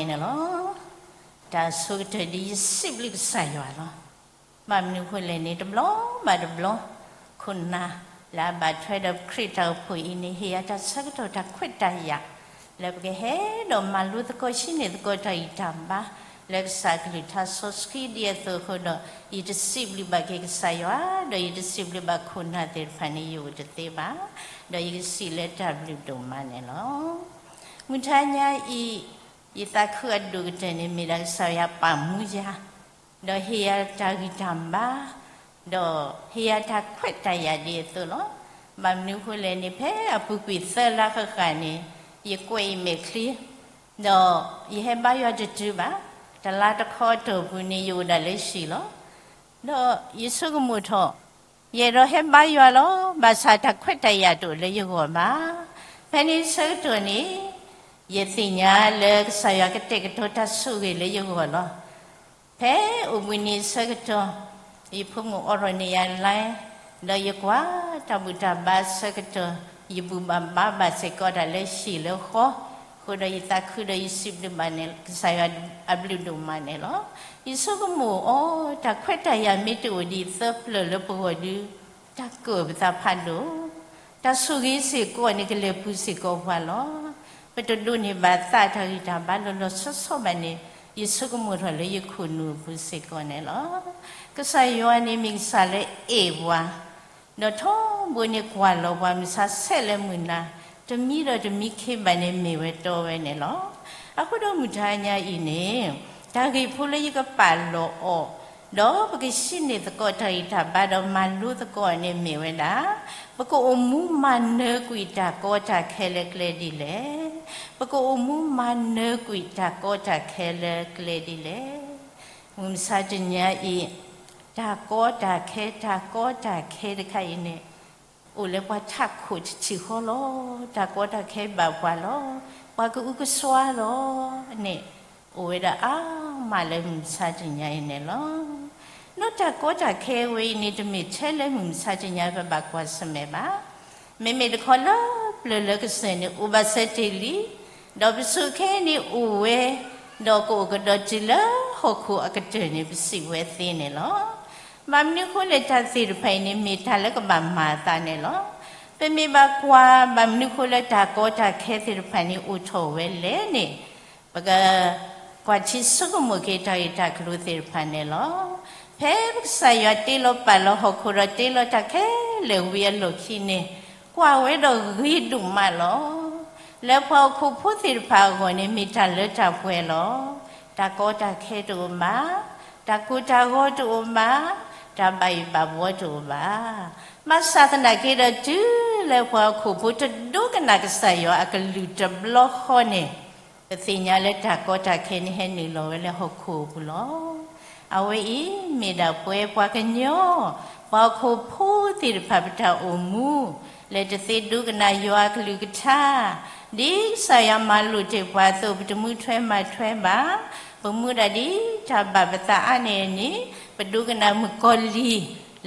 ယကစံးဘျုးကစၢ်ယွၤလၢအကတဲာ်ကတီၤယၤန့ၣ်လီၤ. တၢ်ဆိကတၢၢ်ဒ်ယစံးဘျုးကစၢ်ယွၤလီၤ. ဘၣ်မနုၤအဃိလဲၣ်န့ၣ် တဘျီဘၣ်တဘျီ ခိၣ်နၢ်လၢအဘၣ်ထွဲဒီးခရံာ်တၢ်အိၣ်ဖှိၣ်အံၤန့ၣ် ဟ့ၣ်ယၤတၢ်ဆၢကတီၢ်တၢ်ခွဲးတၢ်ယာ် လၢပကဟဲဒီးမၤလိသကိးဆှၢန့ၢ်သကိးတၢ်ဂံၢ်တၢ်ဘါ လၢကစၢ်အကလုၢ်ကထါစီဆှံဒ်အသိးအဃိဒီး ယတစံးဘျုးဘၣ်က့ၤကစၢ်ယွၤ ဒီးယတစံးဘျုးဘၣ်ခိၣ်နၢ်သ့ၣ်တဖၣ်န့ၣ် ယအိၣ်တသ့ဘၣ်, ဒီးယကစံးလၢတၢ်ဘျုးဒိၣ်မးန့ၣ်လီၤ. မုၢ်ထါညါအံၤ ယသးခုအဒိၣ်ကတၢၢ်န့ၣ် မ့ၢ်ဒၣ်ကစၢ်ယွၤပာ်မူယၤ ဒီးဟ့ၣ်ယၤတၢ်ဂံၢ်တၢ်ဘါ, ဒီးဟ့ၣ်ယၤတၢ်ခွဲးတၢ်ယာ်ဒ်အသိးလီၤ. ဘၣ်မနုၤအဃိလဲၣ်န့ၣ် ဖဲအပူၤကွံာ်သၢလါဃၣ်ဃၣ်န့ၣ် ယကွဲးအံၤမဲာ်ချံ, ဒီးယဟဲဘါယွၤတတုၤဘၣ်, တလါတခီအတီၢ်ပူၤန့ၣ် ယအိၣ်ဒၣ်လၢဟံၣ်လီၤ. ဒီးယဆိကမိၣ်ထီၣ် ယအဲၣ်ဒိးဟဲဘါယွၤလီၤ, ဘၣ်ဆၣ်တၢ်ခွဲးတၢ်ယာ်တအိၣ်လၢယဂီၢ်ဘၣ်. ဖဲန့ၣ်ဆၢကတီၢ်န့ၣ် ယသ့ၣ်ညါလၢကစၢ်ယွၤကတဲာ်ကတီၤတၢ်ဆိၣ်ဂ့ၤလၢယဂီၢ်လီၤ. ဖဲအိၣ်ဘှံးနံၤဆၢကတီၢ် ယဖိမုၣ်အိးထီၣ်န့ၢ်ယၤလါ, ဒီးယကွၢ်တၢ်ဘူၣ်တၢ်ဘါဆၢကတီၢ် ယဘူၣ်ဘၣ်ဘါဘၣ်စ့ၢ်ကီးဒၣ်လၢဟံၣ်လၢဃီ, အဃိဒီးယသးခုဒီးယစံးဘျုးဘၣ်န့ၣ် ကစၢ်ယွၤအဘျုးဒိၣ်မးန့ၣ်လီၤ. ယဆိကမိၣ်အီၤ တၢ်ခွဲးတၢ်ယာ်မ့ၢ်တအိၣ်ဒံးသၢပျၢၢ်လၢပဂီၢ်ဒီး တၢ်ကၢၣ်ပသးဖးဒိၣ်, တၢ်ဆိၣ်ဂ့ၤစ့ၢ်ကီးန့ၣ် ကလဲၤပူၤစ့ၢ်ကီးပှၤလီၤ. ပတဒိးန့ၢ်ဘၣ်သးတၢ်ဂံၢ်တၢ်ဘါလီၤလီၤဆီဆီဘၣ်န့ၣ် ယဆိကမိၣ်ထီၣ်လၢယခိၣ်နူာ်အပူၤစ့ၢ်ကီးန့ၣ်လီၤ. ကစၢ်ယွၤန့ၣ်မ့ၢ်ကစၢ်လၢအဲၣ်ပှၤ ဒီးထီဘိန့ၣ်ကွၢ်လီၤပှၤမုၢ်ဆါဆဲးလၢမုၢ်နၤ, တမံၤဒီးတမံၤခ့ဘၣ်န့ၣ်မ့ၢ်ဝဲတီဝဲန့ၣ်လီၤ. အဃိဒီးမုၢ်ထါညါအံၤန့ၣ် တၢ်ဂ့ၢ်ဖိလၢယကပာ်လီၤအီၤ ဒီးပကဆှၢန့ၢ်သကိးတၢ်ဂံၢ်တၢ်ဘါဒီးမၤလိသကိးန့ၣ်မ့ၢ်ဝဲဒၣ် ပကအိၣ်မူမၤနၢၤကွံာ်တၢ်ကီတၢ်ခဲလၢကျဲဒ်လဲၣ်. ပကအိၣ်မူမၤနၢၤကွံာ်တၢ်ကီတၢ်ခဲလၢကျဲဒ်လဲၣ်. မုၢ်မဆါတနံၤအံၤ တၢ်ကီတၢ်ခဲ တၢ်ကီတၢ်ခဲတခါအံၤန့ၣ် အိၣ်လၢပှၤထးခိၣ်တထံၣ်ဃီလီၤ. တၢ်ကီတၢ်ခဲဘၣ်ပှၤလီၤ. ပှၤကအုကစွါလီၤန့ၣ် အိၣ်ဝဲဒၣ်အါမးလၢမုၢ်မဆါတနံၤအံၤန့ၣ်လီၤ. ဒီးတၢ်ကီတၢ်ခဲဝဲအံၤန့ၣ် တမ့ၢ်ထဲလၢမုၢ်မဆါတနံၤပဘၣ်ကွၢ်ဆၢၣ်မဲာ်ဘၣ်. မ့မ့ၢ်တခီလၢပျၢၤလၢကစၢၢ်န့ၣ် အိၣ်ဘၣ်စဲတ့ၢ်လံ, ဒီးပစိာ်ခဲအံၤန့ၣ်အိၣ်ဝဲ, ဒီးကအိၣ်ကဒီးတုၤလၢဟီၣ်ခိၣ်အကတၢၢ်န့ၣ် ပစံးဝဲသ့န့ၣ်လီၤ. ဘၣ်မနုၤအဃိလဲၣ် တၢ်သ့ၣ်တဖၣ်အံၤန့ၣ် မ့ၢ်တၢ်လၢကဘၣ်မၤအသးန့ၣ်လီၤ. ပမ့ၢ်ဘၣ်ကွၢ် ဘၣ်မနုၤအဃိလၢတၢ်ကီတၢ်ခဲသ့ၣ်တဖၣ်န့ၣ် အိၣ်ထီၣ်ဝဲလဲၣ်န့ၣ် ပကကွၢ်ထံဆိကမိၣ်က့ၤတၢ်ဂ့ၢ်တၢ်ကျိၤသ့ၣ်တဖၣ်န့ၣ်လီၤ. ဖဲကစၢ်ယွၤတ့လီၤပာ်လီၤဟီၣ်ခိၣ်ဒီးတ့လီၤတၢ်ခဲလၢာ်ဝံၤအလီၢ်ခံန့ၣ် ကွၢ်ဝဲဒီးဂ့ၤဒိၣ်မးလီၤ. လၢပှၤဟီၣ်ခိၣ်ဖိသ့ၣ်တဖၣ်အဂီၢ်န့ၣ် မ့ၢ်တၢ်လၢတၢ်ပှဲၤလီၤ. တၢ်ကီတၢ်ခဲတအိၣ်ဘၣ်, တၢ်ကိၢ်တၢ်ဂီၤတအိၣ်ဘၣ်, တၢ်ဘၣ်ယိၣ်ဘၣ်ဘှီတအိၣ်ဘၣ်. ဘၣ်ဆၣ်သနာ်က့ဒီး တုၤလၢပှၤဟီၣ်ခိၣ်ဖိတဒိကနၣ်ကစၢ်ယွၤအကလုၢ်တဘျီဃီန့ၣ် ပသ့ၣ်ညါလၢတၢ်ကီတၢ်ခဲန့ၣ်ဟဲနုာ်လီၤဝဲလၢဟီၣ်ခိၣ်အပူၤလီၤ. အဝဲအံၤမ့ၢ်ဒၣ်ပှၤပှၤကညီ, ပှၤဟီၣ်ခိၣ်ဖိသ့ၣ်တဖၣ်ပတၢ်အိၣ်မူ, လၢတသ့ဒိကနၣ်ယွၤအကလုၢ်ကထါ, ဒ်ကစၢ်ယွၤမၤလိာ်တ့ၢ်ပှၤအသိး ပတမူထွဲမၤထွဲဘၣ်, ပမူဒၣ်ဒ်တၢ်ဘၣ်ပသးအါန့ၢ်န့ၣ်, ပဒိကနၣ်မုၣ်ကီၤလံၢ်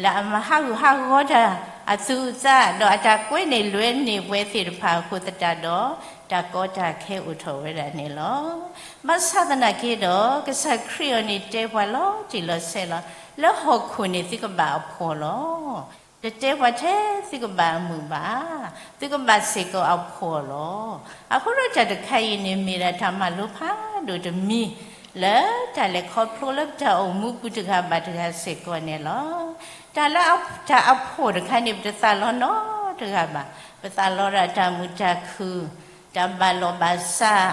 လၢအမၤဟးဂူာ်ဟးဂီၤတၢ်အသူးအသး, ဒီးအတၢ်ကွဲးန့ၢ်လွဲန့ၢ်ပှဲၤသ့ၣ်တဖၣ်အဃိသတးဒီး, တၢ်ကီတၢ်ခဲအိၣ်ထီၣ်ဝဲဒၣ်န့ၣ်လီၤ. ဘၣ်ဆၣ်သနာ်က့ဒီး ကစၢ်ခရံာ်အံၤန့ၣ်တဲပှၤလီၤတံၢ်လီၤဆဲးလီၤ, လၢဟီၣ်ခိၣ်န့ၣ်သုကဘၣ်အဖှီၣ်လီၤ. တတဲပှၤထဲသုကဘၣ်အမုာ်ဘၣ်, သုကဘၣ်စ့ၢ်ကီးအဖှီၣ်လီၤ. အဃိဒီးတၢ်တခါအံၤန့ၣ် မ့ၢ်ဒၣ်တၢ်မၤလိဖးဒိၣ်တမံၤ လၢတၢ်လဲၤခီဖျိလၢပတၢ်အိၣ်မူပူၤတဂၤဘၣ်တဂၤစ့ၢ်ကီးန့ၣ်လီၤ. တၢ်လၢတၢ်အဖှီၣ်တခါန့ၣ် ပတသးလီနီတဂၤဘၣ်. ပသးလီဒၣ်တၢ်မုာ်တၢ်ခုၣ်, တၢ်ဘၣ်လီၢ်ဘၣ်စး,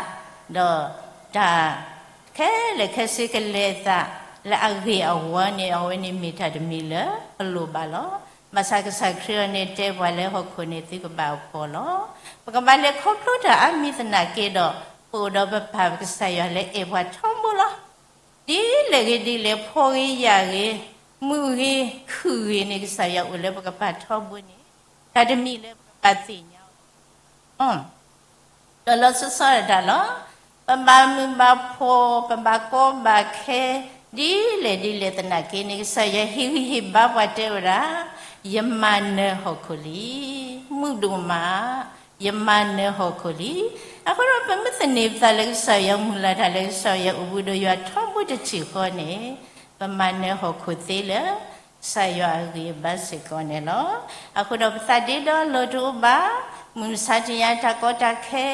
ဒီးတၢ်ခဲလၢာ်ခဲဆ့ကလဲၤအသး လၢအဂ့ၢ်အဝီန့ၣ် အဝဲန့ၣ်မ့ၢ်တၢ်တမံၤလၢပလိၣ်ဘၣ်လီၤ. ဘၣ်ဆၣ်ကစၢ်ခရံာ်အံၤန့ၣ်တဲပှၤလၢဟီၣ်ခိၣ်န့ၣ်သုကဘၣ်အဖှီၣ်လီၤ. ပကဘၣ်လဲၤခီဖျိတၢ်အါမံၤသနာ်က့ဒီး, ပအိၣ်ဒီးပပၢ်ပကစၢ်ယွၤလၢအဲၣ်ပှၤထီဘိလီၤ. ဒ်လဲၣ်ဂ့ၤဒ်လဲၣ် ဖှီၣ်ဂ့ၤယာ်ဂ့ၤ, မုာ်ဂ့ၤခုၣ်ဂ့ၤန့ၣ် ကစၢ်ယွၤအိၣ်လၢပကပၤထီဘိန့ၣ်, တၢ်တမံၤလၢပကဘၣ်သ့ၣ်ညါအီၤ လီၤလီၤဆီဆီဒၣ်တၢ်လီၤ. ပဘၣ်မုာ်ဘၣ်ဖှီၣ်, ပဘၣ်ကီဘၣ်ခဲ, ဒ်လဲၣ်ဒ်လဲၣ်သနာ်က့န့ၣ် ကစၢ်ယွၤဟ့ၣ်ဂံၢ်ဟ့ၣ်ဘါပှၤတဲဝဲဒၣ်, ယမၤနၢၤဟီၣ်ခိၣ်လံ. မုာ်ဒိၣ်မး, ယမၤနၢၤဟီၣ်ခိၣ်လံ. အဃိဒီးပမ့ၢ်သန့ၤပသးလၢကစၢ်ယွၤ မုၢ်လၢ်တၢ်လၢကစၢ်ယွၤအိၣ်ဘူးဒီးယွၤထီဘိတထံၣ်ဃီန့ၣ်, ပမၤနၢၤဟီၣ်ခိၣ်သ့လၢ ကစၢ်ယွၤအဂံၢ်အဘါစ့ၢ်ကီးန့ၣ်လီၤ. အဃိဒီးပသးဒ့ဒီအလီၢ်တအိၣ်ဘၣ်, မုၢ်မဆါတနံၤညါတၢ်ကီတၢ်ခဲ,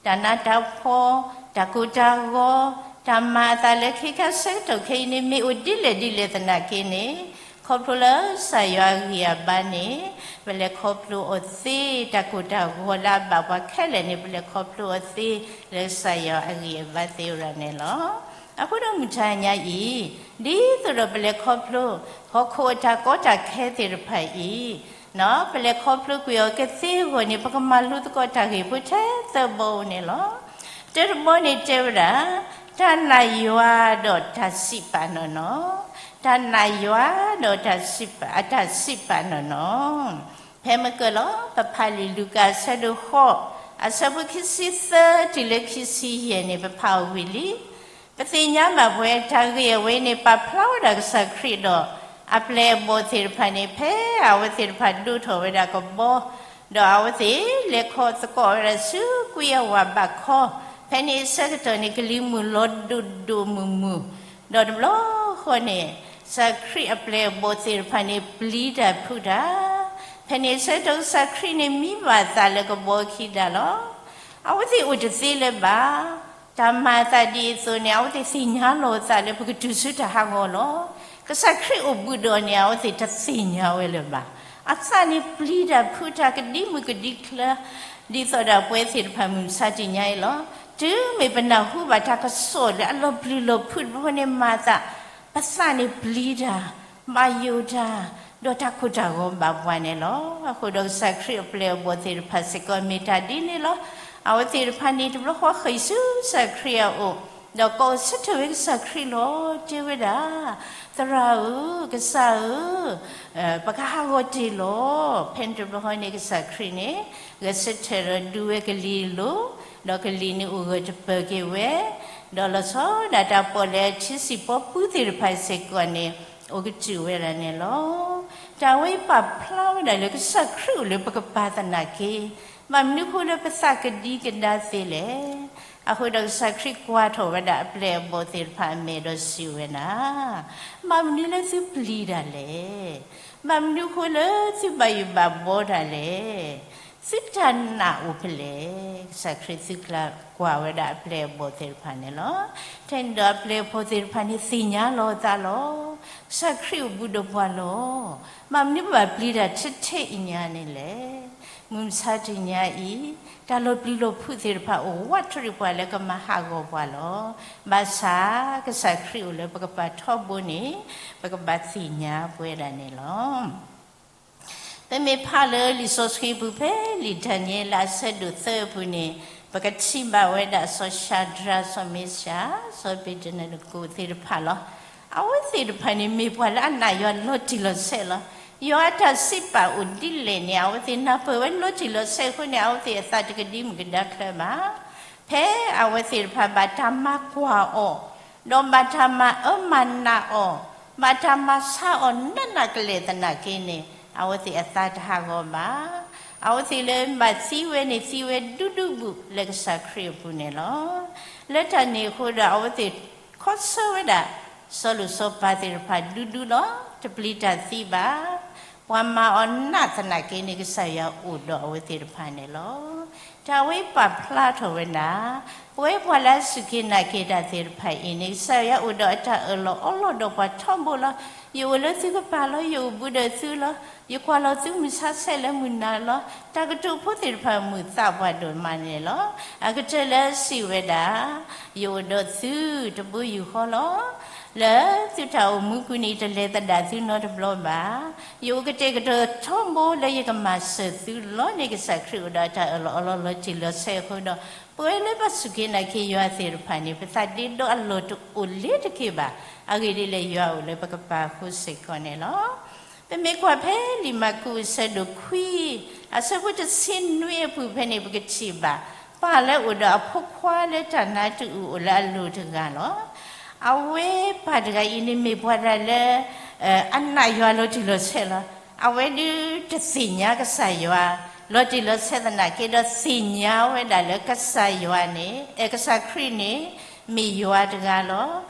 တၢ်နးတၢ်ဖှီၣ်, တၢ်ကိၢ်တၢ်ဂီၤ, တၢ်မၤအသးလၢခဲခါဆၢကတီၢ်ခဲအံၤန့ၣ် မ့ၢ်အိၣ်ဒ်လဲၣ်ဒ်လဲၣ်သနာ်က့န့ၣ်, ခီဖျိလၢကစၢ်ယွၤအဂံၢ်အဘါန့ၣ်, ပလဲၤခီဖျိအီၤသ့, တၢ်ကိၢ်တၢ်ဂီၤလၢအဘၣ်ပှၤခဲလၢာ်န့ၣ် ပလဲၤခီဖျိအီၤသ့, လၢကစၢ်ယွၤအဂံၢ်အဘါသ့ဝဲဒၣ်န့ၣ်လီၤ. အဃိဒီးမုၢ်တနံၤညါအံၤ, ဒ်သိးဒီးပလဲၤခီဖျိ ဟီၣ်ခိၣ်အတၢ်ကီတၢ်ခဲသ့ၣ်တဖၣ်အံၤ, ပလဲၤခီဖျိကွံာ်အီၤကသ့အဂီၢ်န့ၣ် ပကမၤလိသကိးတၢ်ဂ့ၢ်ဖိထဲသၢဘီန့ၣ်လီၤ. တၢတဘီန့ၣ်တဲဝဲဒၣ်, တၢ်နာ်ယွၤဒီးတၢ်စံးပာ်နီၢ်နီၢ်, တၢ်နာ်ယွၤဒီးတၢ်စံးပာ်, အတၢ်စံးပာ်နီၢ်နီၢ်. ဖဲမ့ၢ်ကၢၢ်လီၤ ပဖးလံာ်လူၤကၣ်အဆၢဒိၣ်ဃိး, အဆၢဖိခံဆံသၢတုၤလၢခံဆံယဲၢ်န့ၣ် ပဖးအီၤဝံၤလံ. ပသ့ၣ်ညါဘၣ်ပဝဲတၢ်ဂ့ၢ်အဝဲန့ၣ် ပာ်ဖျါဝဲဒၣ်ကစၢ်ခရံာ်ဒီး အပျဲၢ်အဘီၣ်သ့ၣ်တဖၣ်န့ၣ် ဖဲအဝဲသ့ၣ်တဖၣ်ဒိးထီၣ်ဝဲဒၣ်ကဘီ, ဒီးအဝဲသ့ၣ်လဲၤခီသကိးဝဲဒၣ်ဆူကွံအဝၤဘးခီ, ဖဲန့ၣ်အဆၢကတီၢ်န့ၣ် ကလံၤမုၢ်လီၤဒိၣ်ဒိၣ်မုၢ်မုၢ်, ဒီးတဘျီဃီန့ၣ် ကစၢ်ခရံာ်အပျဲၢ်အဘီၣ်သ့ၣ်တဖၣ်န့ၣ် ပျံၤတၢ်ဖုးတၢ်, ဖဲန့ၣ်အဆၢကတီၢ်ကစၢ်ခရံာ်န့ၣ် မံဘၣ်အသးလၢကဘီခံဒၣ်လီၤ. အဝဲသ့ၣ်အိၣ်တသ့လၢၤဘၣ်. တၢ်မၤအသးဒ်အသိးန့ၣ် အဝဲသ့ၣ်သ့ၣ်ညါလီၤအသးလၢပကတုၤဆူတၢ်ဟးဂီၤလီၤ. ကစၢ်ခရံာ်အိၣ်ဘူးဒီးန့ၣ် အဝဲသ့ၣ်တသ့ၣ်ညါဝဲလၢၤဘၣ်. အသးန့ၣ်ပျံၤတၢ်ဖုးတၢ်ကဒံမုၢ်ကဒံချၢ, ဒ်သိးဒီးပဝဲသ့ၣ်တဖၣ်မုၢ်မဆါတနံၤညါအံၤလီၤ. တုၤမ့ၢ်ပနၢ်ဟူဘၣ်တၢ်ကစီၣ်လၢအလီၤပျံၤလီၤဖုးတဘျီန့ၣ် မၤအသး, ပသးန့ၣ်ပျံၤတၢ်, ဘၣ်ယိၣ်တၢ်, ဒီးတၢ်ကိၢ်တၢ်ဂီၤဘၣ်ပှၤန့ၣ်လီၤ. အဃိဒီးကစၢ်ခရံာ်အပျဲၢ်အဘီၣ်သ့ၣ်တဖၣ်စ့ၢ်ကီးမ့ၢ်တၢ်ဒ်န့ၣ်လီၤ. အဝဲသ့ၣ်တဖၣ်န့ၣ် တဘျီဃီဃ့ၢ်ဆူကစၢ်ခရံာ်အအိၣ်, ဒီးကိးဆၢထၢၣ်ဝဲကစၢ်ခရံာ်လီၤ. တဲဝဲဒၣ်, သရၣ်ဧၢ, ကစၢ်ဧၢ, ပကဟးဂီၤတ့ၢ်လီၤ. ဖဲန့ၣ်တဘျီဃီန့ၣ် ကစၢ်ခရံာ်န့ၣ် ဂဲၤဆၢထၢၣ်ဒီးဒုးဝဲကလံၤအလိၤ, ဒီးကလံၤန့ၣ်အိၣ်ဂၢၢ်တပၢၢ်က့ၤဝဲ, ဒီးလီၤဆီဒၣ်တၢ်ပီၣ်လဲၣ်ထံစံၣ်ပီပူသ့ၣ်တဖၣ်စ့ၢ်ကီးန့ၣ် အိၣ်ကတုာ်ဝဲဒၣ်န့ၣ်လီၤ. တၢ်ဝဲပာ်ဖျါဝဲဒၣ်လၢကစၢ်ခရံာ်အိၣ်လၢပကပၤသနာ်က့, ဘၣ်မနုၤဃိလၢပသးကဒံကဒါသ့လဲၣ်. အဃိဒီးကစၢ်ခရံာ်ကွၢ်ထီၣ်ဝဲဒၣ်အပျဲၢ်အဘီၣ်သ့ၣ်တဖၣ်အမဲာ်ဒီးစံးဝဲဒၣ်, ဘၣ်မနုၤလၢသုပျံၤတၢ်လဲၣ်. ဘၣ်မနုၤဃိလၢသုဘၣ်ယိၣ်ဘၣ်ဘီတၢ်လဲၣ်. သုတၢ်နာ်အိၣ်ဖဲလဲၣ်. ကစၢ်ခရံာ်သုကျါကွၢ်ဝဲဒၣ်အပျဲၢ်အဘီၣ်သ့ၣ်တဖၣ်န့ၣ်လီၤ. ထဲန့ၣ်ဒီးအပျဲၢ်အဘီၣ်သ့ၣ်တဖၣ်န့ၣ် သ့ၣ်ညါလီၤအသးလီၤ. ကစၢ်ခရံာ်အိၣ်ဘူးဒီးပှၤလီၤ. ဘၣ်မနုၤပဘၣ်ပျံၤတၢ်ထဲထဲအံၤညါန့ၣ်လဲၣ်. မုၢ်မဆါတနံၤညါအံၤ, တၢ်လီၤပျံၤလီၤဖုးသ့ၣ်တဖၣ်အိၣ်ဝးတရံးပှၤလၢကမၤဟးဂီၤပှၤလီၤ. ဘၣ်ဆၣ်, ကစၢ်ခရံာ်အိၣ်လၢပကပၤထီဘိန့ၣ်, ပကဘၣ်သ့ၣ်ညါပဝဲဒၣ်န့ၣ်လီၤ. ပမ့ၢ်ဖးလၢလံာ်စီဆှံပူၤဖဲလံာ်ဒၤနံးယ့လးအဆၢဒိၣ်သၢအပူၤန့ၣ်, ပကထံၣ်ဘၣ်ဝဲဒၣ်စီၤၡၤဒြး, စီၤမ့ၡး, စီၤဘ့းနကိၤသ့ၣ်တဖၣ်လီၤ. အဝဲသ့ၣ်တဖၣ်န့ၣ်မ့ၢ်ပှၤလၢအနာ်ယွၤလီၤတံၢ်လီၤဆဲးလီၤ. ယွၤအတၢ်စံးပာ်အိၣ်ဒ်လဲၣ်န့ၣ် အဝဲသ့ၣ်နၢ်ပၢၢ်ဝဲလီၤတံၢ်လီၤဆဲးအဃိန့ၣ် အဝဲသ့ၣ်အသးတကဒံမုၢ်ကဒါချၢဘၣ်. ဖဲအဝဲသ့ၣ်တဖၣ်ဘၣ်တၢ်မၤကွၢ်အီၤ, ဒီးဘၣ်တၢ်မၤအၢမၤနးအီၤ, ဘၣ်တၢ်မၤဆါအီၤနးနးကလဲာ်သနာ်က့န့ၣ်, အဝဲသ့ၣ်အသးတဟးဂီၤဘၣ်. အဝဲသ့ၣ်လၢဘၣ်သံဝဲန့ၣ် သံဝဲဒူဒူဘူးလၢကစၢ်ခရံာ်အပူၤန့ၣ်လီၤ. လၢတၢ်န့ၣ်အဃိဒီး အဝဲသ့ၣ်ခီဆၢဝဲဒၣ် စီၤလိၤစီၤပၤသ့ၣ်တဖၣ်ဒူဒူလီၤ. တပျံၤတၢ်သံဘၣ်. ပှၤမၤအီၤနးသနာ်က့န့ၣ် ကစၢ်ယွၤအိၣ်ဒီးအဝဲသ့ၣ်တဖၣ်န့ၣ်လီၤ. တၢ်ဝဲပာ်ဖျါထီၣ်ဝဲဒၣ်, ပဝဲပှၤလၢအစူၢ်က့ၤနာ်က့ၤတၢ်သ့ၣ်တဖၣ်အံၤန့ၣ် ကစၢ်ယွၤအိၣ်ဒီးအတၢ်အၢၣ်လီၤအီလီၤဒီးပှၤထီဘိလီၤ. ယအိၣ်လၢသုကပၤလီၤ. ယအိၣ်ဘူးဒီးသုလီၤ. ယကွၢ်လီၤသုမုၢ်ဆါဆဲးလၢမုၢ်နၤလီၤ. တၢ်ကတိၤဖိသ့ၣ်တဖၣ်မုာ်သးပှၢ်ဒိၣ်မးန့ၣ်လီၤ. အကတၢၢ်လၢစံးဝဲဒၣ်, ယအိၣ်ဒီးသုတဘိယူၢ်ဃီလီၤ. လၢသုတၢ်အိၣ်မူပူၤန့ၣ် ယတလဲၤသဒၣ်သုနီတဘျီဘၣ်. ယအိၣ်ကတဲာ်ကတီၤထီဘိလၢယကမၤစၢၤသုလီၤန့ၣ် ကစၢ်ခရံာ်အိၣ်ဒီးအတၢ်အၢၣ်လီၤအီလီၤလီၤတံၢ်လီၤဆဲးအဃိဒီး, ပဝဲလၢပစူၢ်က့ၤနာ်က့ၤယွၤသ့ၣ်တဖၣ်န့ၣ် ပသးဒ့ဒီအလီၢ်တအိၣ်လၢၤတက့ၢ်ဘၣ်. အဂ့ၢ်ဒ်လဲၣ် ယွၤအိၣ်လၢပကပၤအဃိစ့ၢ်ကီးန့ၣ်လီၤ. ပမ့ၢ်ကွၢ်ဖဲလံာ်မၢ်ကူးအဆၢဒိၣ်ခွံ, အဆၢဖိတဆံနွံအပူၤဖဲန့ၣ် ပကထံၣ်ဘၣ်, ပၢ်လၢအိၣ်ဒီးအဖိခွါလၢတၢ်နါတအုၣ်အိၣ်လၢအလိၤတဂၤလီၤ. အဝဲပၢ်တဂၤအံၤန့ၣ်မ့ၢ်ပှၤတဂၤလၢ အနာ်ယွၤလီၤတံၢ်လီၤဆဲးလီၤ. အဝဲဒုးတသ့ၣ်ညါကစၢ်ယွၤ လီၤတံၢ်လီၤဆဲးသနာ်က့ဒီး သ့ၣ်ညါဝဲဒၣ်လၢကစၢ်ယွၤန့ၣ်, အဲ ကစၢ်ခရံာ်န့ၣ် မ့ၢ်ယွၤတဂၤလီၤ.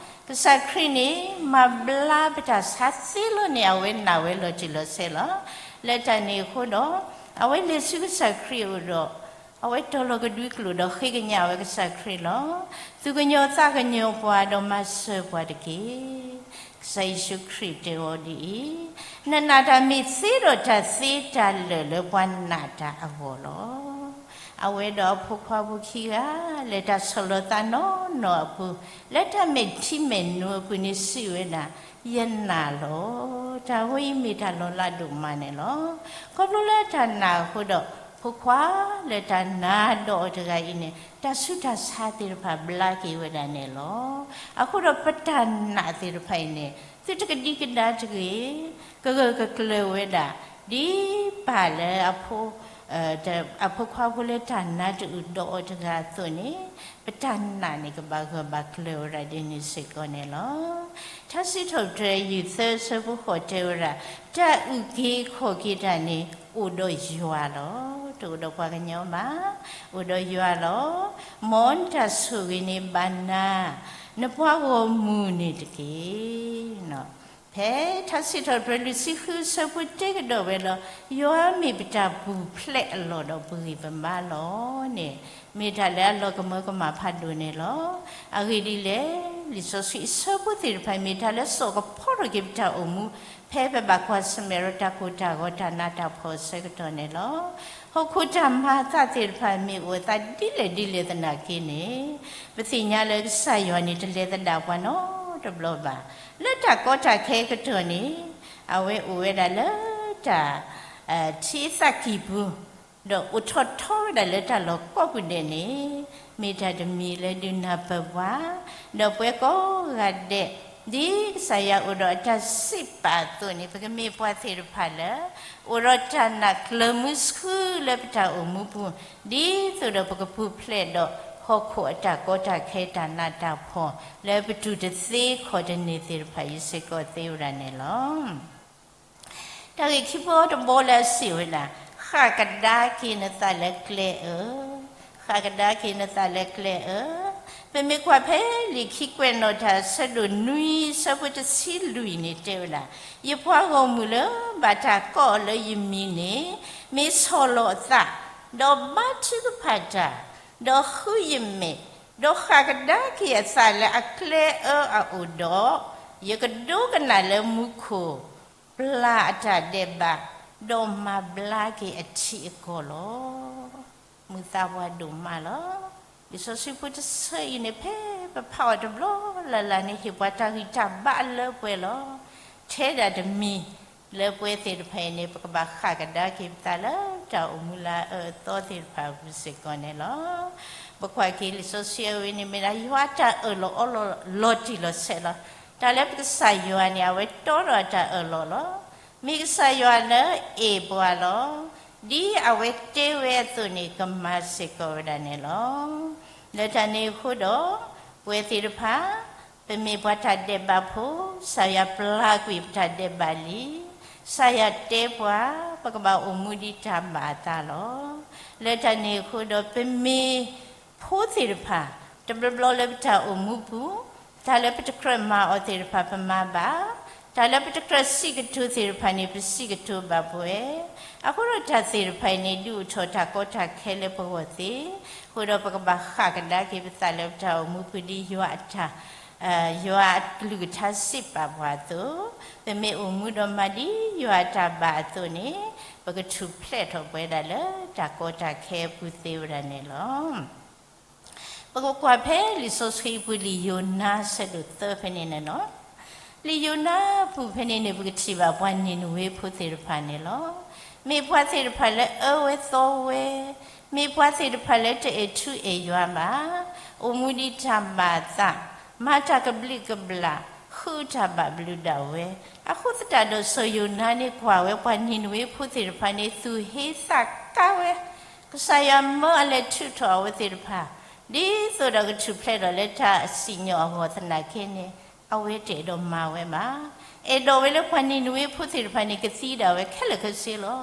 ကစၢ်ခရံာ်န့ၣ် မၤဘျါပတၢ်ဆါသ့လီၤန့ၣ် အဝဲနာ်ဝဲလီၤတံၢ်လီၤဆဲးလီၤ. လၢတၢ်န့ၣ်အဃိဒီး အဝဲလဲၤဆူကစၢ်ခရံာ်အအိၣ်ဒီး အဝဲတီၤလီၤကဒွံကျိာ်ဒီးဃ့ကညးဝဲကစၢ်ခရံာ်လီၤ. သူၣ်ကညီၤသးကညီၤပှၤဒီးမၤစၢၤပှၤတက့ၢ်. ကစၢ်ယ့ၣ်ၡူးခရံာ်တဲအီၤဒ်အံၤ, နနာ်တၢ်မ့ၢ်သ့ဒီးတၢ်သ့တၢ်လၢာ်လၢပှၤနာ်တၢ်အဂီၢ်လီၤ. အဝဲဒီးအဖိခွါဖိခံဂၤ လဲၤတၢ်ဆီၣ်လီၤသးနီၢ်နီၢ်အပူၤ, လၢတၢ်မဲာ်ထံမဲာ်နိအပူၤန့ၣ်စံးဝဲဒၣ်, ယနာ်လီၤ. တၢ်ဝဲအံၤမ့ၢ်တၢ်လီၤလးဒိၣ်မးန့ၣ်လီၤ. ခီဖျိလၢတၢ်နာ်အဃိဒီး ဖိခွါလၢတၢ်နာ်ဒီးအီၤတဂၤအံၤန့ၣ် တၢ်ဆူးတၢ်ဆါသ့ၣ်တဖၣ်ဘျါက့ၤဝဲဒၣ်န့ၣ်လီၤ. အဃိဒီးပတၢ်နာ်သ့ၣ်တဖၣ်အံၤန့ၣ် သုတကဒံကဒါတဂ့ၤ, ကဂၢၢ်ကကျၢၤဝဲဒၣ် ဒ်ပၢ်လၢအဖိ အဖိခွါဖိလၢတၢ်နာ်တအုၣ်ဒီးအီၤတဂၤအသိးန့ၣ်, ပတၢ်နာ်န့ၣ်ကဘၣ်ဂၢၢ်ဘၣ်ကျၢၤဝဲဒၣ်ဒ်န့ၣ်စ့ၢ်ကီးန့ၣ်လီၤ. ထါစံးထီၣ်ပတြၢၤ ယုၢ်သၢဆၢဖိဃိးတဲဝဲဒၣ်, တၢ်အုၣ်က့ၤခီၣ်က့ၤတၢ်န့ၣ် အိၣ်ဒီးယွၤလီၤ. တအိၣ်ဒီးပှၤကညီဘၣ်, အိၣ်ဒီးယွၤလီၤ. မ်နတၢ်ဆိၣ်ဂ့ၤန့ၣ်ဘၣ်နၤ, နပှၤဂီၢ်မုၢ်န့ၣ်တက့ၢ်. ဖဲထါစံးထီၣ်ပတြၢၤ လွံၢ်ဆံဃုဆၢဖိတဲကဒီးဝဲလီၤ, ယွၤမ့ၢ်ပတၢ်ပူၤဖျဲးအလီၢ်ဒီးပဂံၢ်ပဘါလီၤန့ၣ်, မ့ၢ်တၢ်လၢအလီၤကမၢကမၣ်ဖးဒိၣ်န့ၣ်လီၤ. အဂ့ၢ်ဒ်လဲၣ်, လံာ်စီဆှံအဆၢဖိသ့ၣ်တဖၣ် မ့ၢ်တၢ်လၢစိာ်ကဖီထီၣ်က့ၤပတၢ်အိၣ်မူ, ဖဲပဘၣ်ကွၢ်ဆၢၣ်မဲာ်ဒီးတၢ်ကိၢ်တၢ်ဂီၤတၢ်နးတၢ်ဖှီၣ်အဆၢကတီၢ်န့ၣ်လီၤ. ဟီၣ်ခိၣ်တၢ်မၤအသးသ့ၣ်တဖၣ် မ့ၢ်အိၣ်အသးဒ်လဲၣ်ဒ်လဲၣ်သနာ်က့န့ၣ်, ပသ့ၣ်ညါလၢကစၢ်ယွၤန့ၣ် တလဲၤသဒၣ်ပှၤနီတဘျီဘၣ်. လၢတၢ်ကီတၢ်ခဲအကတီၢ်န့ၣ်, အဝဲအိၣ်ဝဲဒၣ်လၢတၢ် ထံအသးကံၢ်ပူၤ, ဒီးအိၣ်ထီၣ်ထီဝဲဒၣ်လၢတၢ်လီၢ်ကိးပူၤဒဲးန့ၣ်, မ့ၢ်တၢ်တမံၤလၢဒုးနၢ်ပၢၢ်ပှၤ, ဒီးပဝဲကိးဂၤဒဲး, ဒ်ကစၢ်ယွၤအိၣ်ဒီးအတၢ်စံးပာ်အသိးန့ၣ်, ပကမ့ၢ်ပှၤသ့ၣ်တဖၣ်လၢ အိၣ်ဒီးတၢ်နာ်ကျၢၤမုဆှုလၢပတၢ်အိၣ်မူပူၤ, ဒ်သိးဒီးပကပူၤဖျဲးဒီးဟီၣ်ခိၣ်အတၢ်ကီတၢ်ခဲတၢ်နးတၢ်ဖှီၣ် လၢပတူၢ်တသ့ခီၣ်တန့ၢ်သ့ၣ်တဖၣ်အံၤစ့ၢ်ကီးသ့ဝဲဒၣ်န့ၣ်လီၤ. တၢ်ဂ့ၢ်ခံဘီတဘီလၢအစံးဝဲဒၣ်, ဃၣ်ကဒါက့ၤနသးလၢကျဲအၢ, ဃၣ်ကဒါက့ၤနသးလၢကျဲအၢ. ပမ့ၢ်ကွၢ်ဖဲလံာ်ခံကွဲးနီၣ်တၢ်အဆၢဒိၣ်နွံ ဆၢဖိတဆံလွံၢ်န့ၣ်တဲဝဲဒၣ်, ယပှၤဂီၢ်မုၢ်လၢဘၣ်တၢ်ကိးအီၤလၢယမံၤန့ၣ်, မ့ၢ်ဆီၣ်လီၤအသး, ဒီးဘါထုကဖၣ်တၢ်, ဒီးဃုယမဲာ်, ဒီးဃၣ်ကဒါက့ၤအသးလၢအကျဲအၢအအိၣ်ဒီး, ယကဒိကနၣ်လၢမူခိၣ် ပျၢ်အတၢ်ဒဲးဘး, ဒီးမၤဘျါက့ၤအထံအကီၢ်လီၤ. မုာ်သးပှၤဒိၣ်မးလီၤ. လံာ်စီဆှံဖိတဆၢအံၤန့ၣ် ဖဲပဖးအီၤတဘျီလၢ်လၢ်န့ၣ် ဟ့ၣ်ပှၤတၢ်ဂံၢ်တၢ်ဘါအလၢပှဲၤလီၤ. ထဲဒၣ်တမံၤလၢပဝဲသ့ၣ်တဖၣ်အံၤန့ၣ် ပကဘၣ်ဃၣ်ကဒါက့ၤပသးလၢတၢ်အိၣ်မူလၢအအၢအသီသ့ၣ်တဖၣ်အပူၤစ့ၢ်ကီးန့ၣ်လီၤ. ပကွၢ်က့ၤလံာ်စီဆှံအဝဲန့ၣ် မ့ၢ်ဒၣ်ယွၤအတၢ်အၢၣ်လီၤအီလီၤလီၤတံၢ်လီၤဆဲးလီၤ. တၢ်လၢပကစၢ်ယွၤန့ၣ် အဝဲတီဒီးအတၢ်အၢၣ်လီၤလီၤ. မ့ၢ်ကစၢ်ယွၤလၢအအဲၣ်ပှၤလီၤ. ဒ်အဝဲတဲဝဲအသိးန့ၣ် ကမၤစ့ၢ်ကီးဝဲဒၣ်န့ၣ်လီၤ. လၢတၢ်န့ၣ်အဃိဒီး ပဝဲသ့ၣ်တဖၣ် ပမ့ၢ်ပှၤတၢ်ဒဲးဘးဖိ, ကစၢ်ယွၤပျၢ်ကွံာ်ပတၢ်ဒဲးဘးလံ. ကစၢ်ယွၤတဲပှၤ ပကဘၣ်အိၣ်မူဒ်တၢ်ဘၣ်အသးလီၤ. လၢတၢ်န့ၣ်အဃိဒီး ပမ့ၢ်ဖိသ့ၣ်တဖၣ် တဘျီဘျီလၢပတၢ်အိၣ်မူပူၤ, တၢ်လၢပတကြၢးမၤအီၤသ့ၣ်တဖၣ် ပမၤဘၣ်, တၢ်လၢပတကြၢးစံးကတိၤသ့ၣ်တဖၣ်န့ၣ် ပစံးကတိၤဘၣ်ပဝဲ. အဃိဒီးတၢ်သ့ၣ်တဖၣ်အံၤန့ၣ် ဒုးအိၣ်ထီၣ်တၢ်ကီတၢ်ခဲလၢပဂီၢ်သ့, အဃိဒီးပကဘၣ်ဃၣ်ကဒါက့ၤပသးလၢပတၢ်အိၣ်မူပူၤဒ်ယွၤအတၢ် ယွၤအကလုၢ်ကထါစံးပာ်ပှၤအသိး, ပမ့ၢ်အိၣ်မူဒီးမၤဒ်ယွၤအတၢ်ဘၣ်အသိးန့ၣ်, ပကထူၣ်ဖျဲးထီၣ်ပဝဲဒၣ်လၢတၢ်ကီတၢ်ခဲအပူၤသ့ဝဲဒၣ်န့ၣ်လီၤ. ပကကွၢ်ဖဲလံာ်စီဆှံအပူၤ လံာ်ယိၤနါဆၢဒိၣ်သၢဖဲန့ၣ်န့ၣ်လီၤ. လံာ်ယိၤနါအပူၤဖဲန့ၣ်န့ၣ် ပကထံၣ်ဘၣ်ပှၤနံၤနဝ့ဖိသ့ၣ်တဖၣ်န့ၣ်လီၤ. မ့ၢ်ပှၤသ့ၣ်တဖၣ်လၢအၢဝဲသီဝဲ, မ့ၢ်ပှၤသ့ၣ်တဖၣ်လၢတအဲၣ်ထူအဲၣ်ယွၤဘၣ်, အိၣ်မူဒ်တၢ်ဘၣ်အသး, မၤတၢ်ကဘျံးကဘျၣ်, ဃုတၢ်ဘၣ်ဘျုးဒၣ်ဝဲ, အဃိသတးဒီးစီၤယိၤနါန့ၣ်ကွၢ်ဝဲပှၤနံၤနဝ့ဖိသ့ၣ်တဖၣ်န့ၣ် သူၣ်ဟ့သးကါဝဲ, ကစၢ်ယွၤမၢအလဲၤထုးထီၣ်အဝဲသ့ၣ်တဖၣ်, ဒ်သိးဒီးကထူၣ်ဖျဲးထီၣ်လၢတၢ်စံၣ်ညီၣ်အဂီၢ်သနာ်က့န့ၣ်, အဝဲတအဲၣ်ဒိးမၤဝဲဘၣ်. အဲၣ်ဒိးဝဲလၢပှၤနံၤနဝ့ဖိသ့ၣ်တဖၣ်န့ၣ် ကသံဒၣ်ဝဲခဲလၢာ်ခဲဆ့လီၤ.